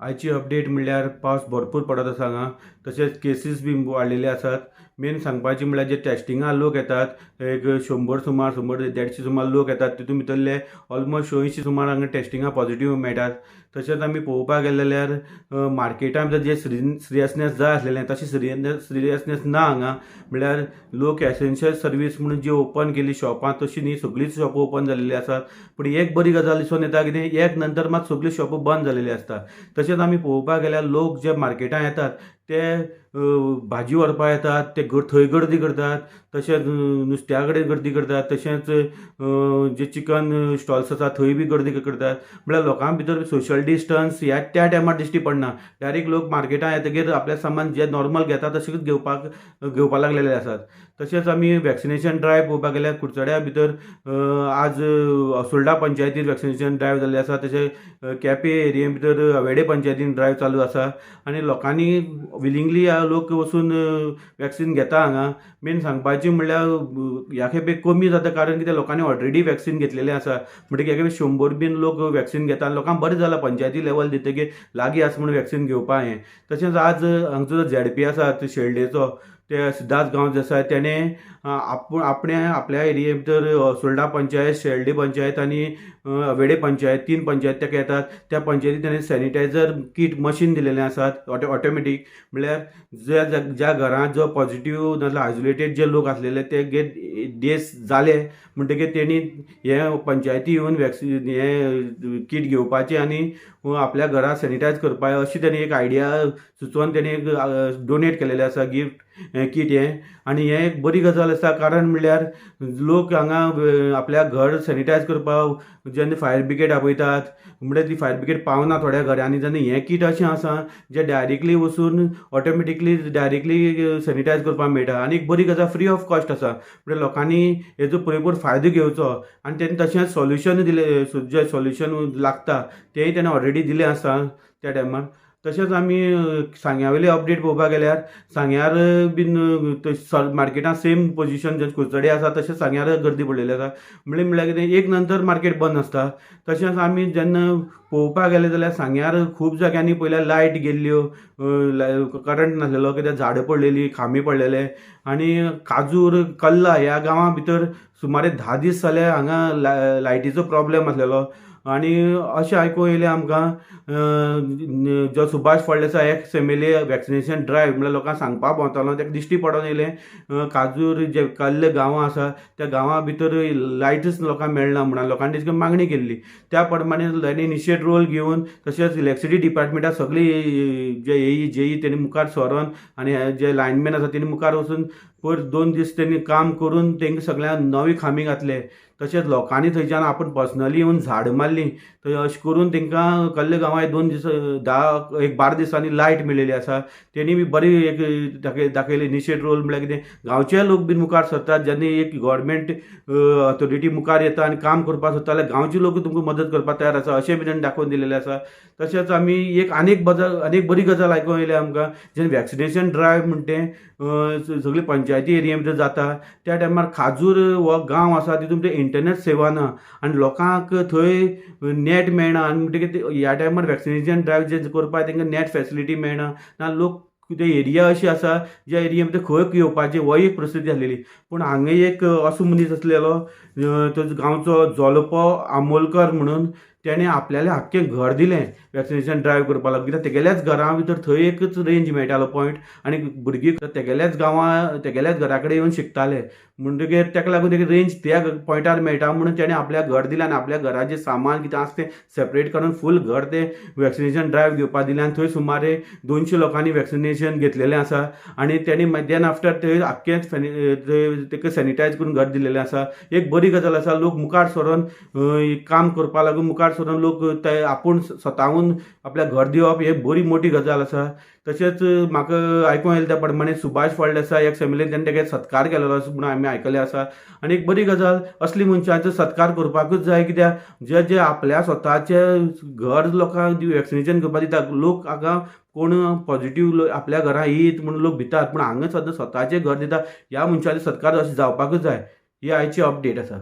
आयची अपडेट म्हणल्यार पावस भरपूर पडत आसा हांगा. तशेंच केसीस बी वाडलेले आसात. मेन सांगपाचें म्हणल्यार जे टेस्टिंगा लोक येतात, एक 100 सुमार, 100 150 सुमार लोक येतात, तितून भितरले ऑलमोस्ट 100 सुमार हांगा टेस्टिंगा पॉजिटीव मेळटात. तशेंच आमी पळोवपाक गेले जाल्यार मार्केटान भितर जे सिरियसनेस जाय आसलेलें तशें सिरियसनेस ना हांगा. म्हणल्यार लोक एसेन्शियल सर्वीस म्हणून जी ओपन केली शॉपां तशी न्ही, सगळींच शॉपां ओपन जाल्लीं आसात. पूण एक बरी गजाल दिसून येता, कितें एक नंतर मात सगळीं शॉपां बंद जालेलीं आसता. तशेंच आमी पळोवपाक गेल्यार लोक जे मार्केटान येतात ते भाजी व्हरपाक येतात, ते थंय गर्दी करतात. तशेंच नुस्त्या कडेन गर्दी करतात. तशेंच जे चिकन स्टॉल्स आसा थंय बी गर्दी करतात. म्हळ्यार लोकां भितर सोशल डिस्टन्स ह्या त्या टायमार दिश्टी पडना. डायरेक्ट लोक मार्केटान येतकीर आपलें सामान जें नॉर्मल घेता तशेंच घेवपाक लागलेले आसात. तशेंच आमी वॅक्सिनेशन ड्रायव पळोवपाक गेल्यार कुडचड्या भितर आज असोल्डा पंचायतीन वॅक्सिनेशन ड्रायव जाल्लें आसा. तशें केपें एरिये भितर वेडे पंचायतीन ड्रायव चालू आसा आनी लोकांनी विलिंगली लोक वचून वॅक्सिन घेता हांगा. मेन सांगपाचें म्हणल्यार ह्या खेपे कमी जाता, कारण कितें लोकांनी ऑलरेडी वॅक्सिन घेतलेलें आसा. म्हणटकीर ह्या खेपे 100 बीन लोक वॅक्सिन घेता आनी लोकांक बरें जालां पंचायती लेवल दितकीर लागीं आसा म्हणून वॅक्सिन घेवपा हें. तशेंच आज हांगचो जो झेडपी आसा शेल्डेचो, ते सिद्धार्थ गांवस जे आसा, तेणें आपूण आपणे आपल्या एरिये भितर असोल्डा पंचायत, शेल्डे पंचायत आनी वेडे पंचायत, 3 पंचायत ताका येतात. त्या पंचायतीन तेणें सॅनिटायझर कीट मशीन दिलेलें आसात ऑटोमॅटीक. म्हणल्यार ज्या ज्या घरांत जो पॉजिटीव नाजाल्यार आयसोलेटेड जे लोक आसलेले ते गेस जाले म्हणटकीर तेणी हे पंचायती येवन वॅक्सिन हे कीट घेवपाचें आनी आपल्या घरा सॅनिटायज करपाक अशी तेणी एक आयडिया सुचोवन तेणी एक डोनेट केलेलें आसा गिफ्ट कीट हें. आनी हें एक बरी गजाल आसा, कारण म्हणल्यार लोक हांगा आपल्या घर सॅनिटायज करपाक जेन्ना फायर ब्रिगेड आपयतात, म्हणल्यार ती फायर ब्रिगेड पावना थोड्या घरांनी, जेन्ना हें कीट अशें आसा जें डायरेक्टली वचून ऑटोमॅटिकली डायरेक्टली सॅनिटायज करपाक मेळटा आनी एक बरी गजाल फ्री ऑफ कॉस्ट आसा. म्हणल्यार लोकांनी हेजो पुरेपूर फायदो घेवचो आनी तेणें तशेंच सोल्युशन दिलें, जें सोल्युशन लागता तेंय तेणें ऑलरेडी दिलें आसा त्या टायमार. तशेंच आमी सांग्या वयली अपडेट पळोवपाक गेल्यार सांग्यार बीन मार्केटान सेम पोजिशन जे कुडचडे आसा तशें सांग्यार गर्दी पडलेली आसा. म्हणल्यार कितें एक नंतर मार्केट बंद आसता. तशेंच आमी जेन्ना पळोवपाक गेले जाल्यार सांग्यार खूब जाग्यांनी पयल्यार लायट गेल्ल्यो, करंट नासलेलो, कित्याक झाडां पडलेली, खांबे पडलेले. आनी काजूर कल्ला ह्या गांवां भितर सुमारे 10 दीस जाले हांगा लायटीचो प्रॉब्लेम आसलेलो. आनी अशें आयकूंक येयलें आमकां जो Subhash Phaldesai ex MLA vaccination drive म्हणल्यार लोकांक सांगपाक भोंवतालो ताका दिश्टी पडोन येयलें काजूर जे कल्ले गांवां आसा त्या गांवां भितर लायटच लोकांक मेळना म्हणून लोकांनी तेजी मागणी केल्ली. त्या प्रमाणे तांणी इनिशिएट रोल घेवन तशेंच इलेक्ट्रिसिटी डिपार्टमेंटाक सगळी जे एई जेई तेणी मुखार सरोन आनी जे लायनमॅन आसा तेणी मुखार वचून पयर 2 दीस तेणी काम करून तेंकां सगळ्यांक नवी खांबी घातले. तशेंच लोकांनी थंयच्यान आपूण पर्सनली येवन झाडां मारलीं. थंय अशें करून तेंकां कल्ले गांवांत 2 दीस 10 एक 12 दिसांनी लायट मेळिल्ली आसा. तेणी बी बरी एक दाखयली इनिशिएट रोल. म्हणल्यार कितें गांवचे लोक बीन मुखार सरतात जेन्ना एक गव्हर्मेंट ऑथॉरिटी मुखार येता आनी काम करपाक सोदता जाल्यार गांवचे लोक तुमकां मदत करपाक तयार आसा अशें बी ताणें दाखोवन दिलेलें आसा. तशेंच आमी एक आनीक गजाल आनीक बरी गजाल आयकूंक येयली आमकां, जेन्ना वॅक्सिनेशन ड्रायव म्हणटा तें सगळी पंचायती एरिये भितर जाता त्या टायमार खाजूर हो गांव आसा तितून भितर इंटरनेट सेवा ना आनी लोकांक थंय नॅट मेळना आनी म्हणटकीर ह्या टायमार वॅक्सिनेशन ड्रायव जे करपाक तेंकां नॅट फेसिलिटी मेळना ना. लोक कितें एरिया अशी आसा ज्या एरिया भितर खंय येवपाची हो एक परिस्थिती आसलेली. पूण हांगा एक असो मनीस आसलेलो तो गांवचो जोलपो आमोलकर म्हणून, तेणें आपल्यालें आख्खें घर दिलें वॅक्सिनेशन ड्रायव करपाक लागून, कित्याक तेगेल्याच घरा भितर थंय एकच रेंज मेळटालो पॉयंट आनी भुरगीं तेगेल्याच गांवां तेगेल्याच घरा कडेन येवन शिकताले. म्हणटकीर तेका लागून तेका रेंज त्या पॉयंटार मेळटा म्हणून तेणें आपल्या घर दिलें आनी आपल्या घराचें सामान कितें आसा तें सेपरेट काडून फूल घर तें वॅक्सिनेशन ड्रायव घेवपाक दिलें आनी थंय सुमारे 200 लोकांनी वॅक्सिनेशन घेतलेलें आसा. आनी तेणी then after थंय आख्खें तेका सॅनिटायज करून घर दिलेलें आसा. एक बरी गजाल आसा, लोक मुखार सरोन काम करपाक लागून मुखार सरोन लोक ते आपूण स्वताहून आपल्या घर दिवप हे बरी मोठी गजाल आसा. तशेंच म्हाका आयकूंक आयलें त्या प्रमाणे सुभाष फळदेसाय एक्स एमएलए तेणें तेगे सत्कार केलेलो आसा म्हणून आमी आयकलें आसा. आनी एक बरी गजाल असली मनशांचो सत्कार करपाकूच जाय, कित्याक जे जे आपल्या स्वताचें घर लोकांक वॅक्सिनेशन करपाक दिता. लोक हांगा कोण पॉजिटीव आपल्या घरा येयत म्हणून लोक भितात, पूण हांगा सद्दां स्वताचें घर दिता ह्या मनशाचो सत्कार अशें जावपाकूच जाय. ही आयची अपडेट आसा.